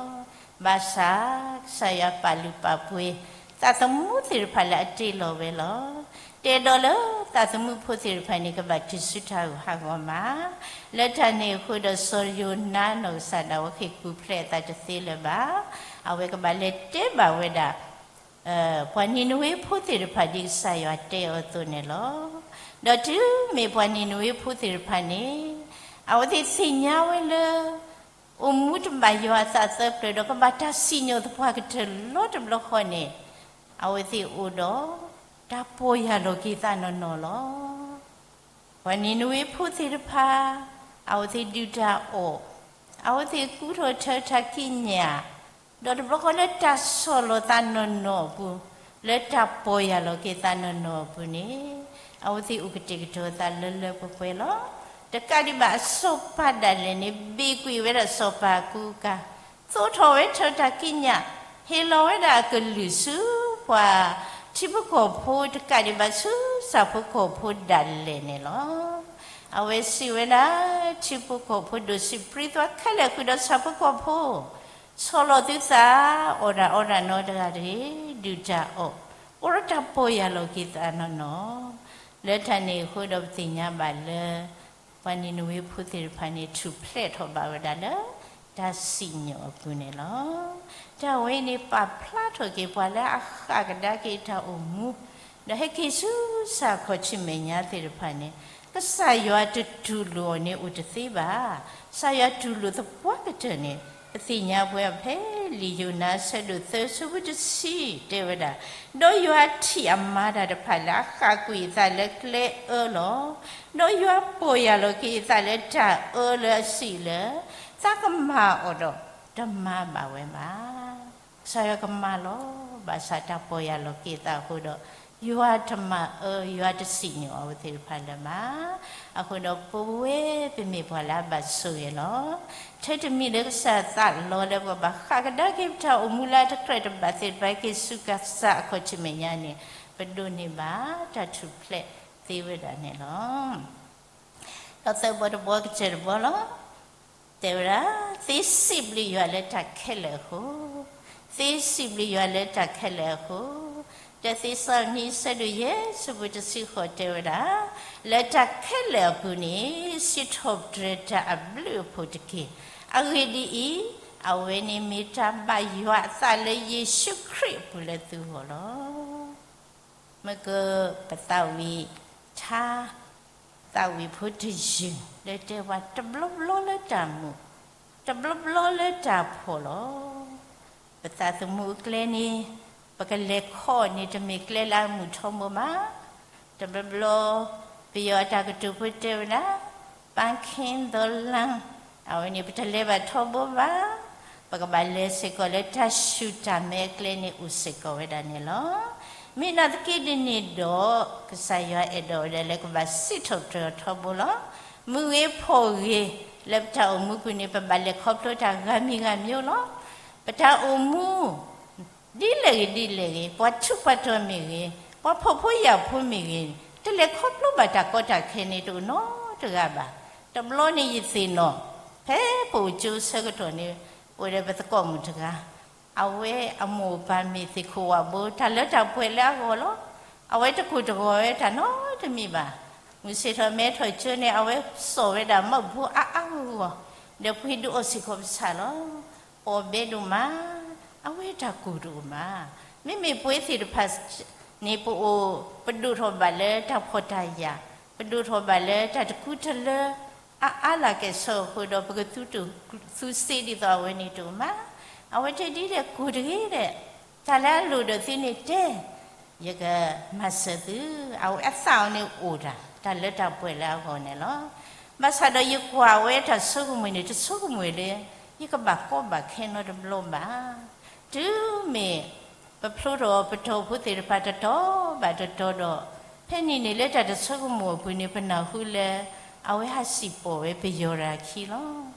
ဘၣ်ဆၣ်ကစၢ်ယွၤပာ်လုၢ်ပာ်ပှ့ၤ သးသမူသ့ၣ်တဖၣ်လၢအတ့လီၤဝဲလီၤ. တအဲၣ်ဒိးလၢသးသမူဖိသ့ၣ်တဖၣ်န့ၣ် ကဘၣ်တုၤဆူတၢ်ဂုၤဟးဂီၤမး. လၢတၢ်န့ၣ်အဃိဒီး စီၤယိၤနါနီၢ်ကစၢ်ဒၣ်ဝဲဃ့ၢ်ပူၤဖျဲးအသးတသ့လၢၤဘၣ်. အဝဲကဘၣ်လဲၤတဲဘၣ်ဝဲဒၣ် ပှၤနံၤနဝ့ဖိသ့ၣ်တဖၣ်ဒ်ကစၢ်ယွၤတဲအီၤအသိးန့ၣ်လီၤ. ဒီးတုၤမ့ၢ်ပှၤနံၤနဝ့ဖိသ့ၣ်တဖၣ်န့ၣ် အဝဲသ့ၣ်သ့ၣ်ညါဝဲလၢ အိၣ်မူတဘၣ်ယွၤအသးသၢပျၢၤဒီး ကဘၣ်တၢ်စံၣ်ညီၣ်သပှၢ်ကတၢၢ်လီၤတဘျီဃီန့ၣ်, အဝဲသ့ၣ်အိၣ်ဒီး တၢ်ပီၢ်ယၢ်လီၤက့ၤသးနီၢ်နီၢ်လီၤ. ပှၤနံၤနဝ့ဖိသ့ၣ်တဖၣ် အဝဲသ့ၣ်ဒုၣ်တၢ်အီၣ်, အဝဲသ့ၣ်ကူထီၣ်ထၢတၢ်ကံးညာ်, ဒီးတဘျီဃီလၢတၢ်ဆီၣ်လီၤသးနီၢ်နီၢ်အပူၤ, လၢတၢ်ပီၢ်ယၢ်လီၤက့ၤသးနီၢ်နီၢ်အပူၤန့ၣ်, အဝဲသ့ၣ်အိၣ်ကတဲာ်ကတီၤသးလၢလၢပှဲၤပှဲၤလီၤ. တကးဒံးဘၣ်အစီၤပၤဒၣ်လဲာ်န့ၣ် ဘ့ၣ်ကွံာ်ဝဲဒၣ်စီၤပၤအကူအကၤ, သိးထီၣ်ဝဲထၢတၢ်ကံးညာ်, ဟ့ၣ်လီၤဝဲဒၣ်အကလုၢ်ဆူပှၤထံဖိကီၢ်ဖိတကးဒံးဘၣ်ဆူဆၣ်ဖိကီၢ်ဖိဒၣ်လဲာ်န့ၣ်လီၤ. အဝဲစံးဝဲဒၣ်, ထံဖိကီၢ်ဖိဒိၣ်စံးပြံသွါခဲလၢာ်ဃုာ်ဒီးဆၣ်ဖိကီၢ်ဖိ, ဆီၣ်လီၤသုသး, အီၣ်တၢ်အီတၢ်နီတဂၤတဂ့ၤ, ဒုၣ်တၢ်အီၣ်, အိၣ်ဒီးတၢ်ပီၢ်ယၢ်လီၤက့ၤသးနီၢ်နီၢ်. လၢတၢ်န့ၣ်အဃိဒီးပသ့ၣ်ညါဘၣ်လၢ ပှၤနံၤနဝ့ဖိသ့ၣ်တဖၣ်န့ၣ် ထူၣ်ဖျဲးထီၣ်ဘၣ်ဝဲဒၣ်လၢ တၢ်စံၣ်ညီၣ်အပူၤန့ၣ်လီၤ. တၢ်ဝဲအံၤန့ၣ် ပာ်ဖျါထီၣ်က့ၤပှၤလၢအဃၣ်ကဒါက့ၤတၢ်အိၣ်မူ, ဒီးဟဲက့ၤဆူစၣ်ခီၣ်ထံးမဲာ်ညါသ့ၣ်တဖၣ်န့ၣ်, ကစၢ်ယွၤတတူၢ်လိာ်အီၤန့ၣ်အိၣ်တသ့ဘၣ်. ကစၢ်ယွၤတူၢ်လိာ်သပှၢ်ကတၢၢ်န့ၣ် ပသ့ၣ်ညါပဝဲဖဲလံာ်ယိၤနါဆၢဒိၣ်သၢဆၢဖိတဆံတဲဝဲဒၣ်, ဒီးယွၤထံၣ်အမၤတၢ်တဖၣ်လၢအဃၣ်ကွံာ်အသးလၢကျဲအၢလီၤ. ဒီးယွၤပီၢ်ယၢ်လီၤက့ၤအသးလၢတၢ်အၢလၢအစံးလၢ သးကမၤအီၤဒီးတမၤဘၣ်ဝဲဘၣ်. ကစၢ်ယွၤကမၤလီၤ. ဘၣ်ဆၣ်တၢ်ပီၢ်ယၢ်လီၤက့ၤအသးအဃိဒီး ယွၤတမၤအၢ ယွၤတစံၣ်ညီၣ်အဝဲသ့ၣ်တဖၣ်လၢၤဘၣ်. အဃိဒီးပဝဲပမ့ၢ်ပှၤလၢအဘၣ်ဆိၣ်ဂ့ၤလီၤ. ထဲတမံၤလၢကစၢ်သးလီလၢပကဘၣ်ဃၣ်ကဒါက့ၤပတၢ်အိၣ်မူလၢအတကြၢးတဘၣ်သ့ၣ်တဖၣ်က့ၤဆူကစၢ်အခီၣ်ထံးမဲာ်ညါန့ၣ် ပဒိးန့ၢ်ဘၣ်တၢ်ထူၣ်ဖျဲးသ့ဝဲဒၣ်န့ၣ်လီၤ. ဒီးသၢဘီတဘီကတၢၢ်တဘီလီၤ. တဲဝဲဒၣ်, သ့စံးဘျုးယွၤလၢတၢ်ခဲလၢာ်အဃိ, သ့စံးဘျုးယွၤလၢတၢ်ခဲလၢာ်အဃိ, ဒီးသ့းစၤလနံ ဆၢဒိၣ်ယဲၢ် ဆၢဖိတဆံဃိးတဲဝဲဒၣ်, လၢတၢ်ခဲလၢာ်အပူၤန့ၣ် စံးထီၣ်ပတြၢၤတၢ်အဘျုးအဖှိၣ်တက့ၢ်. အဂ့ၢ်ဒ်အံၤ, အဝဲန့ၣ်မ့ၢ်တၢ်ဘၣ်ယွၤအသးလၢယ့ၣ်ၡူးခရံာ်အပူၤလၢသုဂီၢ်လီၤ. မ့ၢ်ကပသးဝံၣ်ထါ, သးဝံၣ်ဖိတယုၢ် လၢတဲပှၤတဘျီဘျီလၢတၢ်မုာ်, တဘျီဘျီလၢတၢ်ဖှီၣ်လီၤ. ပသးသမူအကျဲန့ၣ် ပကလဲၤခီန့ၣ် တမ့ၢ်ကျဲလၢအမုာ်ထီဘိဘၣ်. တဘျီဘျီ ပယီၤအတၢ်ကတိၤဖိတဲဝဲဒၣ် ပန်းခင်းသောလမ်း, အဝဲန့ၣ် ပတလဲၤဘၣ်ထီဘိဘၣ်. ပကဘၣ်လဲၤစ့ၢ်ကီးလၢတၢ်ဆူၣ်တၢ်မဲအကျဲန့ၣ် အိၣ်စ့ၢ်ကီးဝဲဒၣ်န့ၣ်လီၤ. မ့ၢ်နာ်သက့ဒ်န့ၣ်ဒီး ကစၢ်ယွၤအဲၣ်ဒိးဝဲဒၣ်လၢကဘၣ်စံးထီၣ်ပတြၢၤအီၤထီဘိလီၤ. မုၢ်ဂ့ၤဖှီၣ်ဂ့ၤ လၢပတၢ်အိၣ်မူပူၤန့ၣ် ပဘၣ်လဲၤခီဖျိတၢ်ဂၤမံၤဂၤမျိုးလီၤ. ပတၢ်အိၣ်မူ ဒ်လဲၣ်ဂ့ၤဒ်လဲၣ်ဂ့ၤ, ပှၤထူးပှၤတီၤမ့ၢ်ဂ့ၤ, ပှၤဖှီၣ်ဖိယာ်ဖိမ့ၢ်ဂ့ၤ, တလဲၤခီဖျိဘၣ်တၢ်ကီတၢ်ခဲန့ၣ်တအိၣ်နီတဂၤဘၣ်. တဘျီန့ၣ်ယသ့ၣ်နီၣ်, ဖဲပအိၣ်ကၠိဆၢကတီၢ်န့ၣ် အိၣ်ဒီးပသကိးမုၣ်တဂၤ, အဝဲအမိၢ်အပၢ်မ့ၢ်သ့ၣ်ခိၣ်ဝၣ်ဘိ တၢ်လၢတၢ်ပှဲၤလၢအဂီၢ်လီၤ. အဝဲတကိၢ်တဂီၤဝဲတၢ်နီတမံၤဘၣ်. မုၢ်ဆ့ၣ်ထီၣ်မဲထီၣ်ကၠိန့ၣ် အဝဲစိာ်ဝဲဒၣ်မီၢ်ဘိအါအါဂီၢ်ဂီၢ်, ဒီးပှ့ၤဒုးအီၣ်စ့ၢ်ကီးပဆၣ်လီၤ. အီၣ်ဘဲဒိၣ်မး, အဝဲတၢ်ကိၢ်တအိၣ်မး. မ့မ့ၢ်ပဝဲသ့ၣ်တဖၣ်န့ၣ် ပအိၣ်ပဒိၣ်ထီၣ်ဘၣ်လၢတၢ်ဖှီၣ်တၢ်ယာ်, ပဒိၣ်ထီၣ်ဘၣ်လၢတၢ်တကူတလၢ အအါလၢ်ကဲၣ်ဆိးအဃိဒီး ပကသူစ့ဒ်သိးအဝဲန့ၣ်တအိၣ်မး. အဝဲတဲဒ်လဲၣ်ကိၢ်တဂ့ၤဒဲး, တၢ်လၢအလိၣ်ဒီးသုန့ၣ်တဲ, ယကမၤစၢၤသု. အဝဲအသးအီၤန့ၣ်အိၣ်တၢ် တၢ်လၢတၢ်ပှဲၤလၢအဂီၢ်န့ၣ်လီၤ. ဘၣ်ဆၣ်ဒီးယကွၢ်ဝဲတၢ်ဆိကမိၣ်န့ၣ် တဆိကမိၣ်လၢ ယကဘၣ်ကီဘၣ်ခဲနီတဘျီဘၣ်. တုၤမ့ၢ်ပဖျိထီၣ်ပတီၢ်ဖိသ့ၣ်တဖၣ်တတီၤဘၣ်တတီၤဒီး, ဖဲန့ၣ်န့ၣ်လၢတၢ်တဆိကမိၣ်အပူၤန့ၣ် ပနၢ်ဟူလၢ အဝဲဟးစံၣ်ပိာ်ဝဲပယီၤတဂၤအခံလီၤ.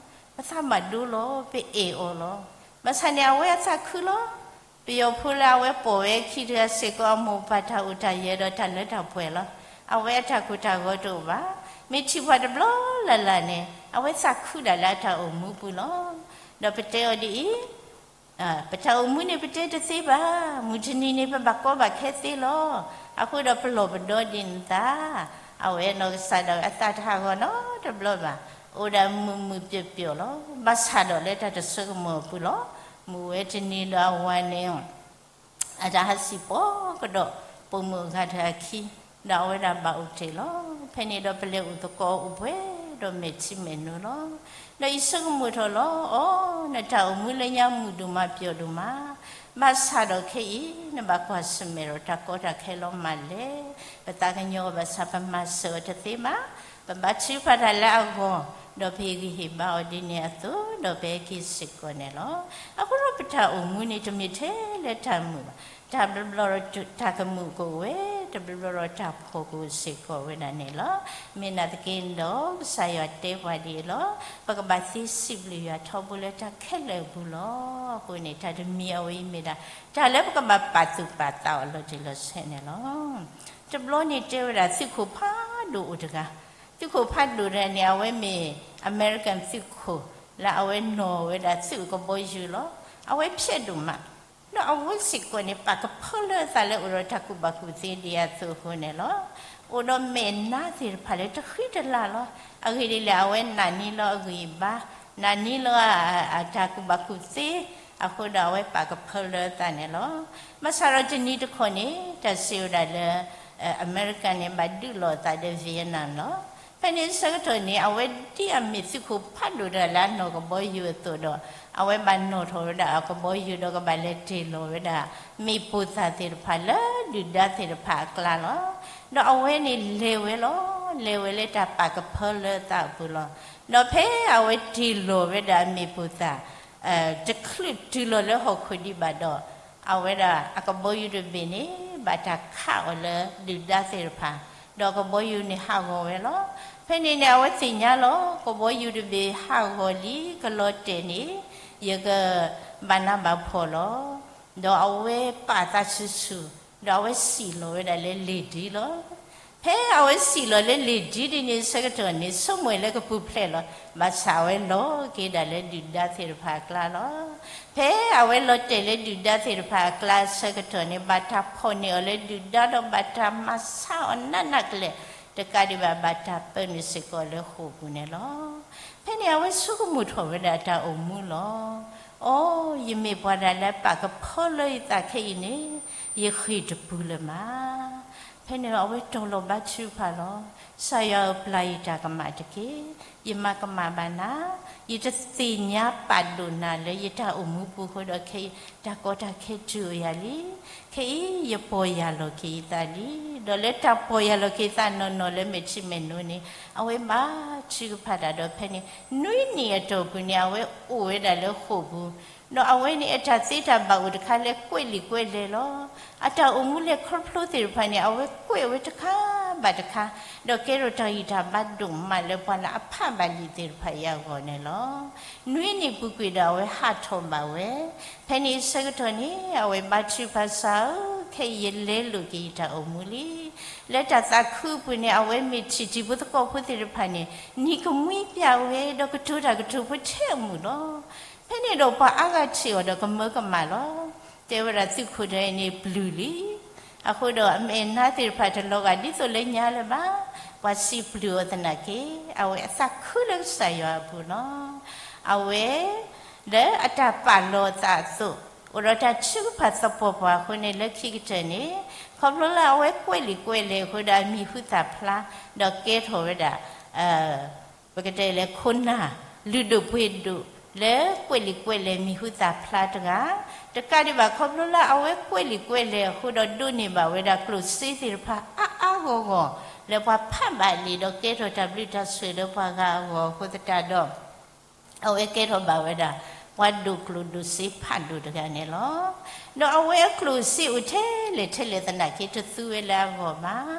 ပသးဘၣ်ဒိလီၤ, ပအဲၣ်အီၤလီၤ. ဘၣ်ဆၣ်န့ၣ် အဝဲအသးခုလီၤ. ပယီၤဖိလၢအဝဲပိာ်ဝဲအခံတဂၤစ့ၢ်ကီး အမိၢ်ပၢ်တၢ်အိၣ်တၢ်ယၢၤဒီးတၢ်လၢတၢ်ပှဲၤလီၤ. အဝဲအတၢ်ကိၢ်တၢ်ဂီၤတအိၣ်ဘၣ်. မ့ၢ်ထံၣ်ပှၤတဘျီလၢ်လၢ်န့ၣ် အဝဲသးခုဒၣ်လၢအတၢ်အိၣ်မူပူၤလီၤ. ဒီးပတဲအီၤဒ်အံၤ, ပတၢ်အိၣ်မူန့ၣ်ပတဲတသ့ဘၣ်, မုၢ်တနံၤန့ၣ်ပဘၣ်ကီဘၣ်ခဲသ့လီၤ. အဃိဒီးပလီၢ်ပဒီဒ်န့ၣ်သး, အဝဲနီၢ်ကစၢ်ဒၣ်ဝဲအသးတဟးဂီၤနီတဘျီဘၣ်, အိၣ်ဒၣ်မုာ်မုာ်ပျီၣ်ပျီၣ်လီၤ. ဘၣ်ဆၣ်ဒီးလၢတၢ်တဆိကမိၣ်အပူၤလီၤ. မုာ်ဝဲတနံၤဒီးအဝၤန့ၣ် အတၢ်ဟးစံၣ်ပီကဒီး ပိာ်မုၣ်အဂၤတဂၤခံ, ဒီးအဝဲဒၣ်ဘၣ်အိၣ်တ့ၢ်လီၤ. ဖဲန့ၣ်ဒီးပလဲၤအိၣ်သကိးအိၣ်ပှဲၤဒီးမဲာ်ထံမဲာ်နိလီၤ. ဒီးယဆိကမိၣ်ထီၣ်လီၤ, အိ, နတၢ်အိၣ်မူလၢညါမုာ်ဒိၣ်မးပျီၣ်ဒိၣ်မး, ဘၣ်ဆၣ်ဒီးခဲအံၤ နဘၣ်ကွၢ်ဆၢၣ်မဲာ်ဒီးတၢ်ကီတၢ်ခဲလီၤမးလဲၣ်. ပသးကညီၤဘၣ်ဆၣ်ပမၤစၢၤအီၤတသ့ဘၣ်. ပဘါထုကဖၣ်တၢ်လၢအဂီၢ်, ဒီးပဟ့ၣ်ဂံၢ်ဟ့ၣ်ဘါအီၤဒ်န့ၣ်အသိး, ဒီးပဟဲက့ၤစ့ၢ်ကီးန့ၣ်လီၤ. အဃိဒီးပတၢ်အိၣ်မူန့ၣ်တမ့ၢ်ထဲလၢတၢ်မုာ်ဘၣ်. တၢ်ဘျီဘျီဒီးတၢ်ကမူၣ်ကအိၣ်ဝဲ, တဘျီဘျီဒီးတၢ်ဖှီၣ်ကအိၣ်စ့ၢ်ကီးဝဲဒၣ်န့ၣ်လီၤ. မ့ၢ်နာ်သက့ဒီး ကစၢ်ယွၤတဲပှၤဒ်အံၤလီၤ, ပကဘၣ်သ့စံးဘျုးယွၤထီဘိလၢတၢ်ခဲလၢာ်အပူၤလီၤ. အဃိန့ၣ် တၢ်တမံၤအဝဲအံၤမ့ၢ်ဒၣ် တၢ်လၢပကဘၣ်ပာ်သူၣ်ပာ်သးအီၤလီၤတံၢ်လီၤဆဲးန့ၣ်လီၤ. တဘျီန့ၣ်တဲဝဲဒၣ်သုးခိၣ်ဖးဒိၣ်အိၣ်တဂၤ, သုးခိၣ်ဖးဒိၣ်တဂၤန့ၣ် အဝဲမ့ၢ် American သုးခိၣ် လၢအဝဲနီၣ်ဝဲဒၣ်သုးကဘီယူၤလီၤ. အဝဲဖျဲးဒိၣ်မး, ဒီးအဝဲစ့ၢ်ကီးန့ၣ် ပာ်ကဖၢလၢအသးလၢအိၣ်ဒီးတၢ်ကူၣ်ဘၣ်ကူၣ်သ့ဒ်အသိးအဃိန့ၣ်လီၤ. အိၣ်ဒီးမဲာ်နါသ့ၣ်တဖၣ်လၢတဃံတလၤလီၤ. အဂ့ၢ်ဒ်လဲၣ် အဝဲနာ်န့ၢ်လီၤအဂံၢ်အဘါ, နာ်န့ၢ်လီၤအတၢ်ကူၣ်ဘၣ်ကူၣ်သ့, အဃိဒီးအဝဲပာ်ကဖၢလၢအသးန့ၣ်လီၤ. ဘၣ်ဆၣ်ဒီးတနံၤတခီန့ၣ် တၢ်စံးဝဲဒၣ်လၢ အမဲရကၤန့ၣ် ဘၣ်ဒုးလိာ်အသးဒီး Vietnam လီၤ. ဖဲန့ၣ်အဆၢကတီၢ်န့ၣ် အဝဲဒ်အမ့ၢ်သုးခိၣ်ဖးဒိၣ်တဂၤလၢအနီၣ်ကဘီယူၤအသိးဒီး အဝဲဘၣ်နီၣ်ထီၣ်ဝဲဒၣ်အကဘီယူၤဒီးကဘၣ်လဲၤတ့ၢ်လီၤဝဲဒၣ် မ့ၣ်ပိၢ်သၣ်သ့ၣ်တဖၣ်လၢဒုၣ်ဒါသ့ၣ်တဖၣ်အကျါလီၤ. ဒီးအဝဲန့ၣ်လဲၤဝဲလီၤ. လဲၤဝဲလၢတၢ်ပာ်ကဖၢလၢအသးအပူၤလီၤ. ဒီးဖဲအဝဲတ့ၢ်လီၤဝဲဒၣ်အမ့ၣ်ပိၢ်သၣ် တချုးတုၤလီၤလၢဟီၣ်ခိၣ်ဒံးဘၣ်ဒီး အဝဲဒၣ်အကဘီယူၤတဘ့ၣ်န့ၣ် ဘၣ်တၢ်ခးအီၤလၢဒုၣ်ဒါသ့ၣ်တဖၣ်, ဒီးအကဘီယူၤန့ၣ်ဟးဂီၤဝဲလီၤ. ဖဲန့ၣ်န့ၣ် အဝဲသ့ၣ်ညါလီၤ, ကဘီယူၤတဘ့ၣ်ဟးဂီၤလံ, ကလီၤတဲာ်န့ၣ် ယကဘၣ်နးဘၣ်ဖှီၣ်လီၤ. ဒီးအဝဲပာ်သးဆူၣ်ဆူၣ်, ဒီးအဝဲစံၣ်လီၤဝဲဒၣ်လၢလ့ၣ်ဒံလီၤ. ဖဲအဝဲစံၣ်လီၤလၢလ့ၣ်ဒံဒ်န့ၣ်အဆၢကတီၢ်န့ၣ် ဆိကမိၣ်လၢကပူၤဖျဲးလီၤ. ဘၣ်ဆၣ်အဝဲလီၤက့ၤဒၣ်လၢဒုၣ်ဒါသ့ၣ်တဖၣ်အကျါလီၤ. ဖဲအဝဲလီၤတဲာ်လၢဒုၣ်ဒါသ့ၣ်တဖၣ်အကျါအဆၢကတီၢ်န့ၣ် ဘၣ်တၢ်ဖီၣ်န့ၢ်အီၤလၢဒုၣ်ဒါဒီးဘၣ်တၢ်မၤဆါအီၤနးနးကလဲာ်, တကးဒံးဘၣ် ဘၣ်တၢ်ပၢနုာ်စ့ၢ်ကီးလၢဃိာ်ပူၤန့ၣ်လီၤ. ဖဲန့ၣ်အဝဲဆိကမိၣ်ထီၣ်ဝဲဒၣ်တၢ်အိၣ်မူလီၤ. အိ, ယမ့ၢ်ပှၤဒၣ်လၢပာ်ကဖၢလၢယသးခဲအံၤန့ၣ် ယဃ့ၢ်တပူၤလၢၤမး. ဖဲန့ၣ်အဝဲတီၤလီၤဘါထုကဖၣ်လီၤ. ကစၢ်ယွၤဧၢ, ပျၢ်ယတၢ်ကမၣ်တက့ၢ်. ယမၤကမၣ်ဘၣ်နၤ, ယတသ့ၣ်ညါပာ်ဒိၣ်နၤလၢယတၢ်အိၣ်မူပူၤအဃိဒီးခဲအံၤ တၢ်ကီတၢ်ခဲတုၤအိၣ်ယၤလံ. ခဲအံၤယပီၢ်ယၢ်လီၤက့ၤယသးလံ. ဒီးလၢတၢ်ပီၢ်ယၢ်လီၤက့ၤသးနီၢ်နီၢ်လၢမဲာ်ထံမဲာ်နိန့ၣ် အဝဲဘါထုကဖၣ်တၢ်ဒီးဖဲန့ၣ် နွံနံၣ်အတီၢ်ပူၤန့ၣ် အဝဲအိၣ်ဝဲဒၣ်လၢဃိာ်ပူၤ, ဒီးအဝဲန့ၣ်အတၢ်သ့တၢ်ဘၣ်အိၣ်တခါလၢကွဲးလံာ်ကွဲးလဲၢ်လီၤ. အတၢ်အိၣ်မူလၢခီဖျိသ့ၣ်တဖၣ်န့ၣ် အဝဲကွဲးဝဲတခါဘၣ်တခါ, ဒီးကဲထီၣ်တၢ်ဂံၢ်တၢ်ဘါဒိၣ်မးလၢပှၤလၢအဖးဘၣ်လံာ်သ့ၣ်တဖၣ်အံၤအဂီၢ်န့ၣ်လီၤ. နွံနံၣ်ပူၤကွံာ်ဒီးအဝဲဟးထီၣ်ဘၣ်ဝဲ. ဖဲန့ၣ်အဆၢကတီၢ်န့ၣ် အဝဲဘါထုကဖၣ်, ကစၢ်ဧၢ, ခဲအံၤယလဲလိာ်က့ၤယတၢ်အိၣ်မူလံ. လၢတၢ်သးခုအပူၤန့ၣ် အဝဲမ့ၢ်ထံၣ်တံၤဖိသကိးဖိသ့ၣ်တဖၣ်န့ၣ် နံၤကမှံပျၢ်ဝဲဒီးကတိၤတၢ်ကတိၤဖိထဲအမုာ်လီၤ. ဖဲန့ၣ်ဒီးပှၤအါဂၤထံၣ်အီၤဒီးကမၢကမၣ်လီၤ. တဲဝဲဒၣ်သုးခိၣ်တဂၤအံၤန့ၣ်ပျုၢ်လံ. အဃိဒီးအမဲာ်နါသ့ၣ်တဖၣ်တလီၤဂာ်ဒ်သိးလၢညါလၢၤဘၣ်. ပှၤစံးပျုၢ်အီၤသနာ်က့ အဝဲအသးခုလၢကစၢ်ယွၤအပူၤလီၤ. အဝဲ လၢအတၢ်ပာ်လီၤအသးအသိး အိၣ်ဒီးတၢ်ထုကဖၣ်သပှၢ်ပှၢ်အဃိန့ၣ် လၢခံကတၢၢ်န့ၣ် ခီဖျိလၢအဝဲကွဲးလံာ်ကွဲးလဲၢ်အဃိဒီးအမံၤဟူသၣ်ဖျါ ဒီးကဲထီၣ်ဝဲဒၣ် ပကတဲလၢခိၣ်နၢ်လုၢ်ဒိၣ်ပှ့ၤဒိၣ် လၢကွဲးလံာ်ကွဲးလဲၢ်မံၤဟူသၣ်ဖျါတဂၤ, တကးဒံးဘၣ် ခီဖျိလၢအဝဲကွဲးလံာ်ကွဲးလဲၢ်အဃိဒီးဒိးန့ၢ်ဘၣ်ဝဲဒၣ်ကျိၣ်စ့သ့ၣ်တဖၣ်အါအါဂီၢ်ဂီၢ် လၢပှၤဖးဘၣ်လံာ်ဒီးကဲထီၣ်တၢ်ဘျုးတၢ်ဆိၣ်ဂ့ၤလၢပှၤဂၤအဂီၢ်အဃိသတးဒီး အဝဲကဲထီၣ်ဘၣ်ဝဲဒၣ် ပှၤဒိၣ်ကျိၣ်ဒိၣ်စ့ဖးဒိၣ်တဂၤန့ၣ်လီၤ. ဒီးအဝဲအကျိၣ်စ့အိၣ်ထဲလဲၣ်ထဲလဲၣ်သနာ်က့ တသူဝဲလၢအဂီၢ်ဘၣ်.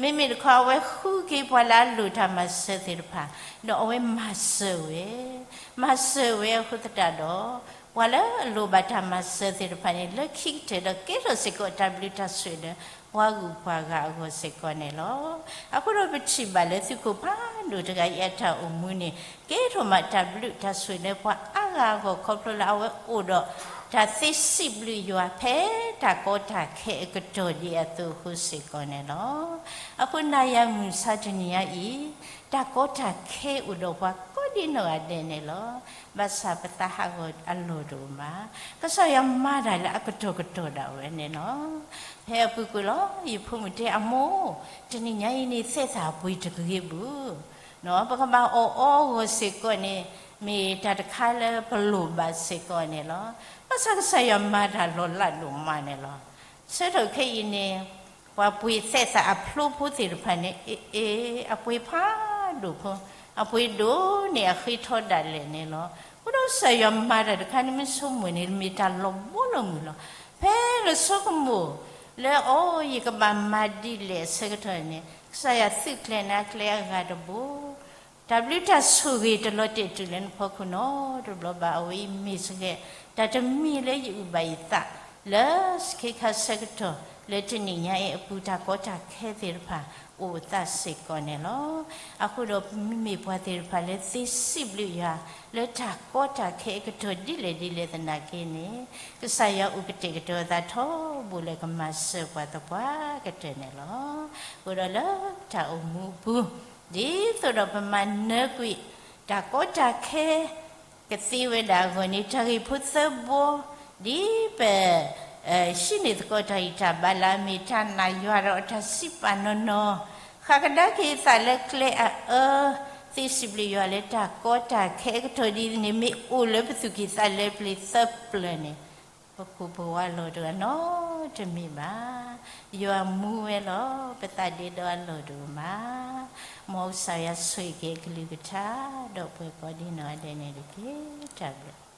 မ့မ့ၢ်တခီ အဝဲဃုက့ၤပှၤလၢအလိၣ်တၢ်မၤစၢၤသ့ၣ်တဖၣ်, ဒီးအဝဲမၤစၢၤဝဲ, မၤစၢၤဝဲအဃိသတးဒီး ပှၤလၢအလိၣ်ဘၣ်တၢ်မၤစၢၤသ့ၣ်တဖၣ်န့ၣ် လၢခံကတၢၢ်ဒီးကဲထီၣ်စ့ၢ်ကီးတၢ်ဘျုးတၢ်ဆိၣ်ဂ့ၤလၢ ပှၤဂုၤပှၤဂၤအဂီၢ်စ့ၢ်ကီးန့ၣ်လီၤ. အဃိဒီးပထံၣ်ဘၣ်လၢသုးခိၣ်ဖးဒိၣ်တဂၤအံၤအတၢ်အိၣ်မူန့ၣ် ကဲထီၣ်မးတၢ်ဘျုးတၢ်ဆိၣ်ဂ့ၤလၢပှၤအါဂၤအဂီၢ် ခီဖျိလၢအဝဲအိၣ်ဒီး တၢ်သ့စံးဘျုးယွၤဖဲတၢ်ကီတၢ်ခဲအကတီၢ်ဒ်အသိးအဃိစ့ၢ်ကီးန့ၣ်လီၤ. အဃိနၤယၤမုၢ်မဆါတနံၤညါအံၤ, တၢ်ကီတၢ်ခဲအိၣ်ဒီးပှၤကိးဒံနီၢ်ဂၤဒဲးန့ၣ်လီၤ. ဘၣ်ဆၣ်ပသးဟးဂီၤအလီၢ်တအိၣ်ဘၣ်. ကစၢ်ယွၤမၤတၢ်လၢအကတီၢ်ကတီၢ်ဒၣ်ဝဲန့ၣ်လီၤ. ဖဲအပူၤကွံာ်လီၤ, ယဖိမုၣ်တဲအမိၢ်, တနံၤညါအံၤန့ၣ် သဲၣ်သၣ်ပှ့ၤတဂ့ၤဘူး ပကဘၣ်အီၣ်အီအဂီၢ်စ့ၢ်ကီးန့ၣ်, မ့ၢ်တၢ်တခါလၢပလိၣ်ဘၣ်စ့ၢ်ကီးန့ၣ်လီၤ. ဘၣ်ဆၣ်ကစၢ်ယွၤမၤတၢ်လီၤလးဒိၣ်မးန့ၣ်လီၤ. ဆၢထီၣ်ခဲအံၤန့ၣ်, ပှၤပှ့ၤသဲးသးအဖျိဖိသ့ၣ်တဖၣ်န့ၣ်, အ့ အ့ အပှ့ၤဖးဒိၣ်ဖိ, အပှ့ၤဒိၣ်န့ၢ်အဃ့ထီဒၣ်လဲာ်န့ၣ်လီၤ. အဃိဒီးကစၢ်ယွၤမၤတၢ်တခါန့ၣ် မ့ၢ်ဆိကမိၣ်န့ၣ် မ့ၢ်တၢ်လီၤဘီလီၤမုၢ်လီၤ. ဖဲလၢဆိကမိၣ်လၢ အီ ယကဘၣ်မၤဒ်လဲၣ်အဆၢကတီၢ်န့ၣ်, ကစၢ်ယွၤသုးကျဲၤနၤကျဲၤအဂၤတဘိ တၢ်ဘျုးတၢ်ဆိၣ်ဂ့ၤတလီၤတဲာ်တုၤလၢနဖီခိၣ်နီတဘျီဘၣ်. အဝဲအံၤမ့ၢ်စ့ၢ်ကီး တၢ်တမံၤလၢယအုၣ်ဘၣ်ယသး လၢစခ့ခါဆၢကတီၢ် လၢတနံၤညါအံၤအပူၤ တၢ်ကီတၢ်ခဲသ့ၣ်တဖၣ် အိၣ်အသးစ့ၢ်ကီးန့ၣ်လီၤ. အဃိဒီးမ့မ့ၢ်ပှၤသ့ၣ်တဖၣ်လၢသ့စံးဘျုးယွၤ လၢတၢ်ကီတၢ်ခဲအကတီၢ်ဒ်လဲၣ်ဒ်လဲၣ်သနာ်က့န့ၣ်, ကစၢ်ယွၤအိၣ်ကတဲာ်ကတီၤအသးထီဘိလၢကမၤစၢၤပှၤသပှၢ်ကတၢၢ်န့ၣ်လီၤ. အဃိဒီးလၢတၢ်အိၣ်မူအပူၤ, ဒ်သိးဒီးပမၤနၢၤကွံာ် တၢ်ကီတၢ်ခဲ ကသ့ဝဲဒၣ်အဂီၢ်န့ၣ်, တၢ်ဂ့ၢ်ဖိသၢဘိ, ဒ်ပ ဟံးန့ၢ်သကိးတၢ်ဂံၢ်တၢ်ဘါလၢအမ့ၢ်တၢ်နာ်ယွၤဒီးတၢ်စံးပာ်နီၢ်နီၢ်, ဃၣ်ကဒါက့ၤသးလၢကျဲအအၢ, သ့စံးဘျုးယွၤလၢတၢ်ကီတၢ်ခဲအကတီၢ်ဒ်န့ၣ် မ့ၢ်အိၣ်လၢပသူၣ်ကံၢ်သးလဲပျ့ၤသၢပျၢၤန့ၣ်, ပခိၣ်ပဝါလီၤတဂၤနီတမံၤဘၣ်. ယွၤမူဝဲလီၤ. ပသးဒ့ဒီအလီၢ်တအိၣ်ဘၣ်. မ်ကစၢ်ယွၤဆိၣ်ဂ့ၤက့ၤအကလုၢ်ကထါ ဒီးပှၤကိးဒံနီၢ်ဂၤဒဲးန့ၣ်တက့ၢ်. တၢ်ဘျုး